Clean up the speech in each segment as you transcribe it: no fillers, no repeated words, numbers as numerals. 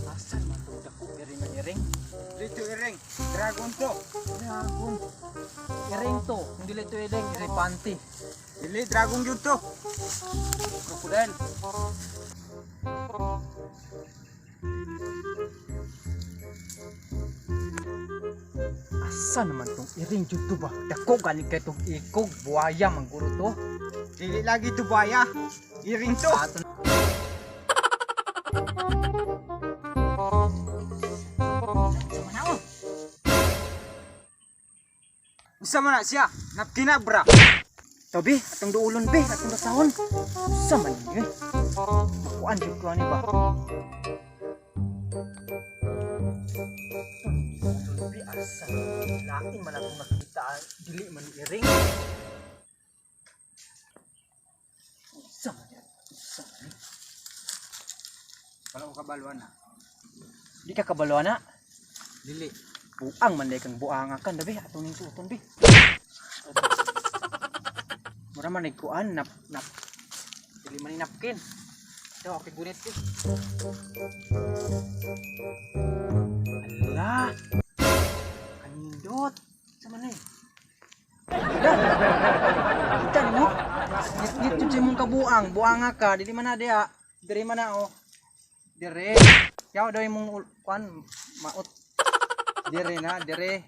Asan man tong dako diri nga iring? Dito iring. Dragon to. Dragon. Iring to, hindi lang ito iring, elepante. Dili dragon gyud to. Crocodile. Asa naman tong iring jud to ba? Dako gani kay tong ikog, buhaya man guro to. Dili lagi to buaya. Iring to. Ato. Sama na oh. Unsa man na siya? Napkinabra. Tabi, atong duulon be, atong basahon. Sa man ni eh. Makuan jud ko ani ba? Atong duulon be asa. Lain man akong nakita, dili man iring. Sa man yan? Sa man ni? Wala ko kabaluan na. Di ka kabalo na. Dili. Buang man day kang buanga kan dabi atong ning suoton be. Mura man nagkuan nap nap. Dili man ni napkin. Ito, okay, gunit ko. Ala! Kanindot! Sa man eh? Ala! Kita ni mo? Ngit-ngit yun sa imong kabuang. Buanga ka. Dili man na diha. Diri man na oh. Dire. Yaw daw imong kuan maot. Dire na, dire.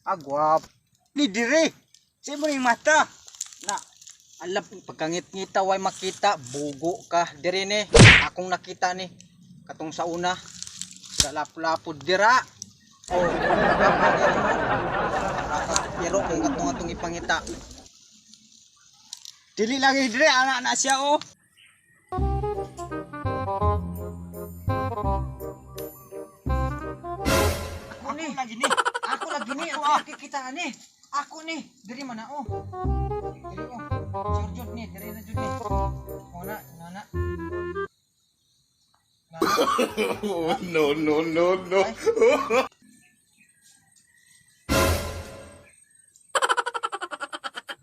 Agwap. Ni dire. Sa mo ning mata. Na, alam, pagkangit-ngita, way makita, bugo ka. Dire ni, akong nakita ni. Katong sa una, sa lapo-lapo, dira. Oh, pero kung katong atong ipangita. Dili lagi dire anak na siya oh. Ako ni, Lagi ni. ako lagi ni, ako nakikita ni. Ako ni, diri man na oh. Diri oh. Sure jud ni, diri na jud ni. Oh na, na na. Na, na. No, no, no, no.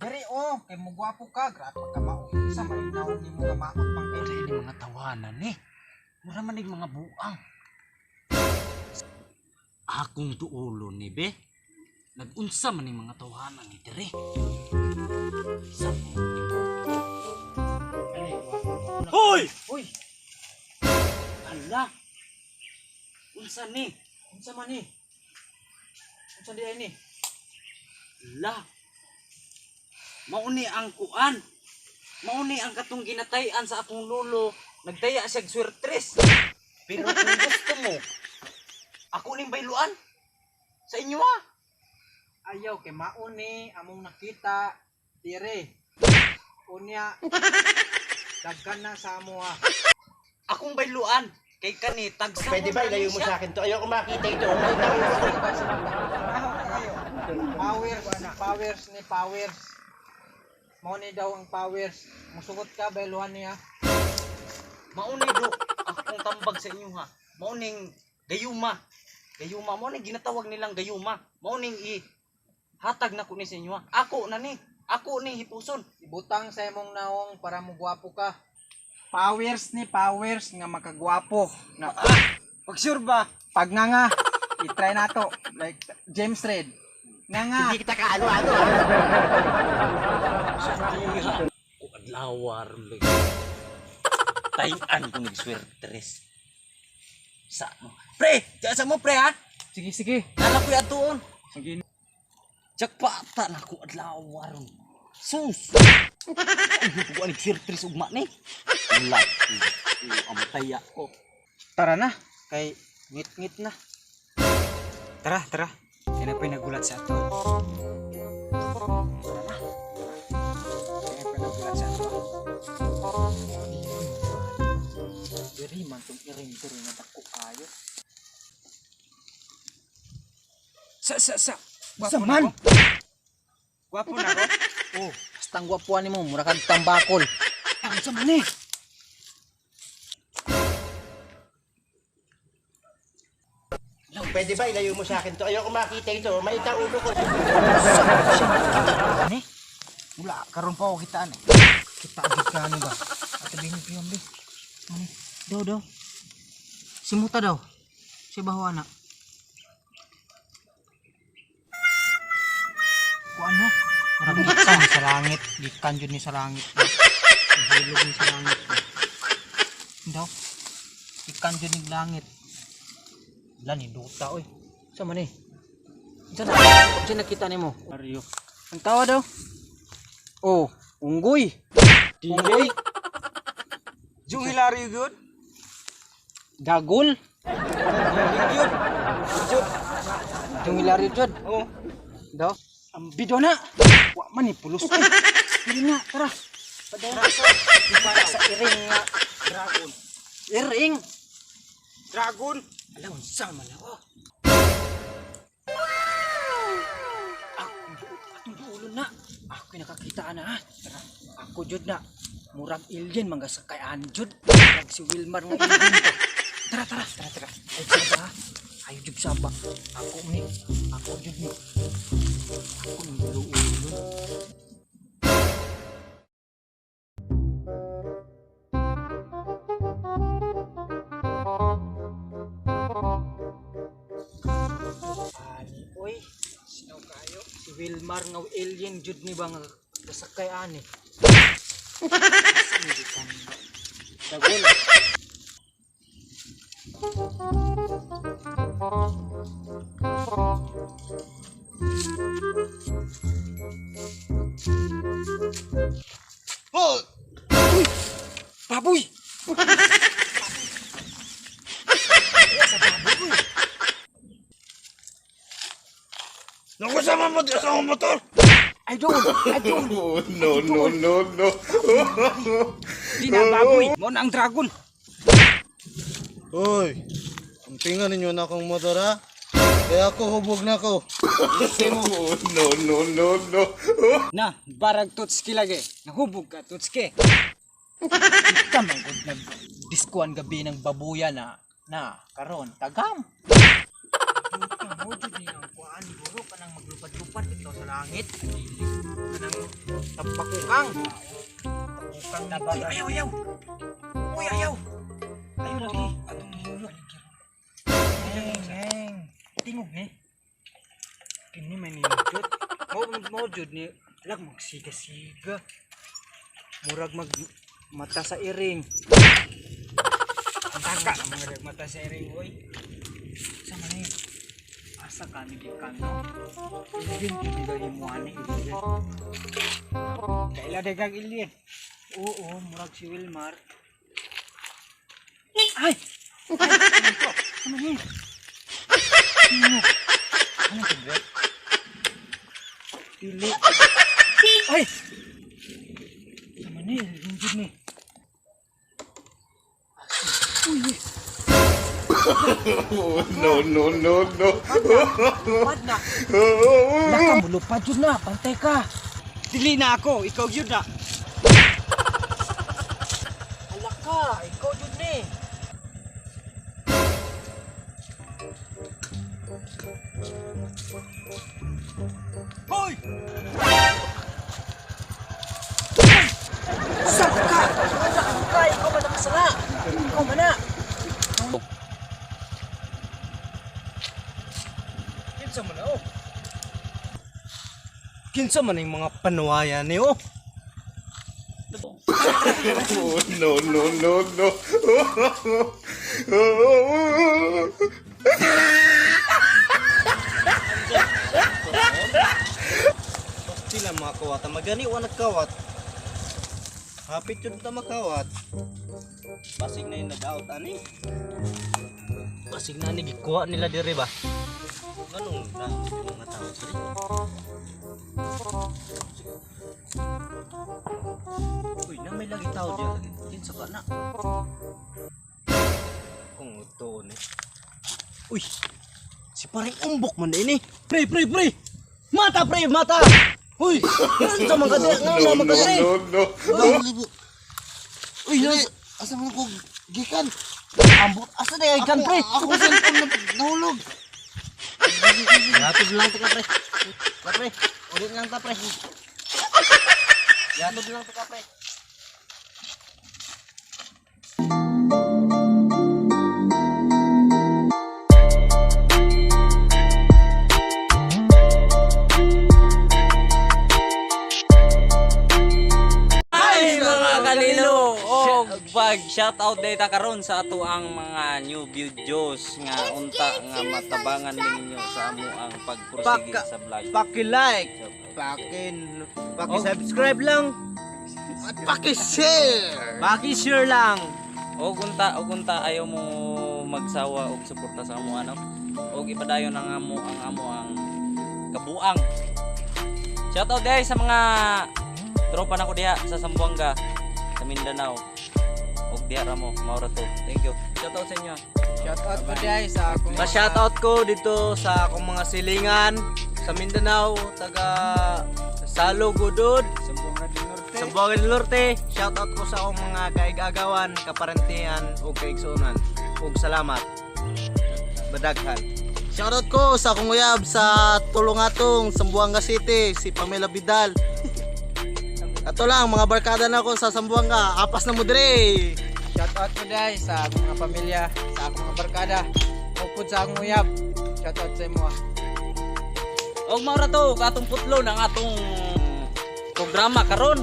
Diri oh, kay mo gwapo ka, grabe ka mao. Sa malinaw ni mo nga maot pang kay Dili mga tawanan eh. Mura man ning mga buang. Akong duolo ni be. Nagunsa man ning mga tawanan ni dire. Sa. Hoy! Uy, Hala. Unsa ni? unsa man ni? Unsa di ay ni? Hala. Mao ni ang kuan. Mao ni ang katong ginatay-an sa akong lolo. Nagdaya siya swertres. Pero kung gusto mo, ako ning bayluan. Sa inyo ah. Ayaw kay mao ni among nakita dire. Unya daghan na sa amo ha. Akong bayluan. Kay kani tagsa. Pwede ba ilayo mo sa akin to? Ayoko makita ito. Makita ko. Powers, powers ni powers. Mao ni daw ang powers. Musugot ka bayluhan niya. Mao ni do akong tambag sa inyo ha. Mao ning gayuma. Gayuma mao ning ginatawag nilang gayuma. Mao ning i hatag na ko ni sa inyo ha. Ako na ni. Ako ni hipuson. Ibutang sa imong naong para mo gwapo ka. Powers ni powers nga makagwapo. Na Pag sure ba? pag nga nga, i-try na to. Like James Reid. Nga nga. Hindi kita kaano-ano ah. Diha ko adlawar leg. Tayan ko nagswertres. Sa mo. Pre, diyan sa mo pre ha. Sige, sige. Nala ko atuon. Sige. Jackpata na ko adlawar. Sus. Ay, ko ani swertres ugma ni. Wala. Amataya ko. Tara na. Kay ngit-ngit na. Tara, tara. Kaya na pinagulat sa ato. Kaya pinagulat sa ato. Diri man tong iring diri nga dako kayo. Sa sa sa. Sa Gwapo na man? ko. Gwapo na ko. Oh, basta ang gwapuan nimo, mura kag tambakol. Ang sa man eh. Pwede ba ilayo mo sa akin to? Ayoko makita ito. Maita ulo ko. Ani? Wala, karon pa ako kitaan eh. Kita jud ka ani ba? Ate bini piyom bi. Ani? Daw daw. Simuta daw. Si baho ana. Kung ano? Murag gikan sa langit, gikan jud ni sa langit. Hulog ni sa langit. Daw. Gikan jud ni langit. Wala ni duta oy. Sa man eh? Diyan na, diyan nakita nimo. Mario. Ang tawa daw. Oh, unggoy. Unggoy. Jung Hilario gyud. Dagol. Gyud. Jud. Jung Hilario jud. Oh. Daw. Ang bido na. Wa man ni pulos. Oy. Dili na, tara. Padayon sa para sa iring nga Dragon. iring. Dragon. Ala unsa man na oh. Atong duolon na. Ako nakakita na ha. Tara. Ako jud na. Murag alien mga sakayan jud. Murag si Wilmar nga alien to. Tara tara tara tara. Ay saba ha. Ayo jud saba. Ako ni. Ako jud ni. Ako ni duolon. Ani oy. Sino kayo? Si Wilmar nga alien jud ni ba nga kasakay ani. Dagol. Oh! Uy! Baboy! Naku, sama mo sa akong motor! Ay doon! Ay doon! Oh, no, no, no, no. Di na baboy. Mo na ang dragon. Hoy, ang pinga ninyo na akong motor ha. Kaya ako hubog na ako. Oh, no, no, no, no. Na, barag tutski lagi. Nahubog ka tutski. Ika man gud nag diskuan gabi ng babuya na na karon tagam. Puta mo jud ni ang kuan guro kanang maglupad-lupad bitaw sa langit. Kanang tapakukang. Tapakukang na ba? Ayaw ayaw. Uy ayaw. Ayaw lagi. Atong hulo. Ngeng ngeng. Tingog ni. Kini man ni jud. Mo mo jud ni lag magsiga-siga. Murag mag mata sa iring. Taka mga mata sa iring oy. Sa man eh. Asa ka ni gikan no? Ilin jud ni gahimo ani ilin. Kaila dagang ilien. Oo, murag si Wilmar. Ay! Ay! Ano to? Ano ni? Sino? Ano to, Brett? Dili. Ay! Sama ni, ilin jud ni. Uy, uy. Oh, no, no, no, no. Lupad na. Laka mo, lupad jud na. Pantay ka. Dili na ako, ikaw gyud na. Ala ka, ikaw jud ni. Hoy! Sab ka! Sab ka! Ikaw man nakasala! Ikaw man na! Kinsa man na oh? Kinsa man yung mga panuwayan ni oh. Oh, no, no, no, no. Sila mga kawata, magani wa nagkawat. Hapit yun ta makawat. Basig na yung nag-out ani. Basig na ni gikuha nila diri ba. Anong na yung mga tao diri? Uy, na may lagi tao diya lagi. Kinsa ka na? Kung uto ni. Uy! Si parang umbok man ini. Pre, pre, pre. Mata pre, mata. Uy, kinsa man ka diri? No, Ngano man no, ka diri? no, no. Uy, nas Asa man ko gikan? ambot asa na gikan pre? Ako cellphone na nahulog. Yatod lang ta ka pre. Ka pre, ulit lang ta pre. Yatod lang ta ka pre. Mag shout out data karon sa ato ang mga new videos nga unta nga matabangan ninyo sa amo ang pagpursige sa vlog. Paki-like, paki-subscribe lang, At paki-share! paki-share lang. Og unta ayaw mo magsawa og suporta sa amo ano. Og ipadayon ang amo ang kabuang. Shout out dai sa mga tropa nako diha sa Zamboanga, sa Mindanao. Og diha ra mo, mao ra to. Thank you. Shout out sa inyo. Shout out po diay sa akong Pa-shoutout ko dito sa akong mga silingan sa Mindanao, taga Salo Gudod, Zamboanga del Norte. Zamboanga del Norte. Shoutout ko sa akong mga kaigagawan, kaparentihan ug kaigsuonan. Ug salamat. Badaghan. Shoutout ko sa akong uyab sa Tulungatong, Zamboanga City, si Pamela Vidal. Ato lang, mga barkada na ako sa Zamboanga. Apas na mo dire. Shout out po diay sa akong mga pamilya, sa akong mga barkada. Upod sa akong uyab. Shout out sa imo. Ah. Og mao ra to atong putlo ng atong programa karon.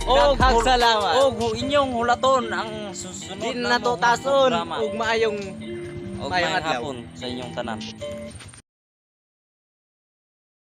Og Daghang salamat. Og inyong hulaton ang susunod Di na na to mong tason programa. ug maayong Og maayong maayong adlaw. hapon sa inyong tanan.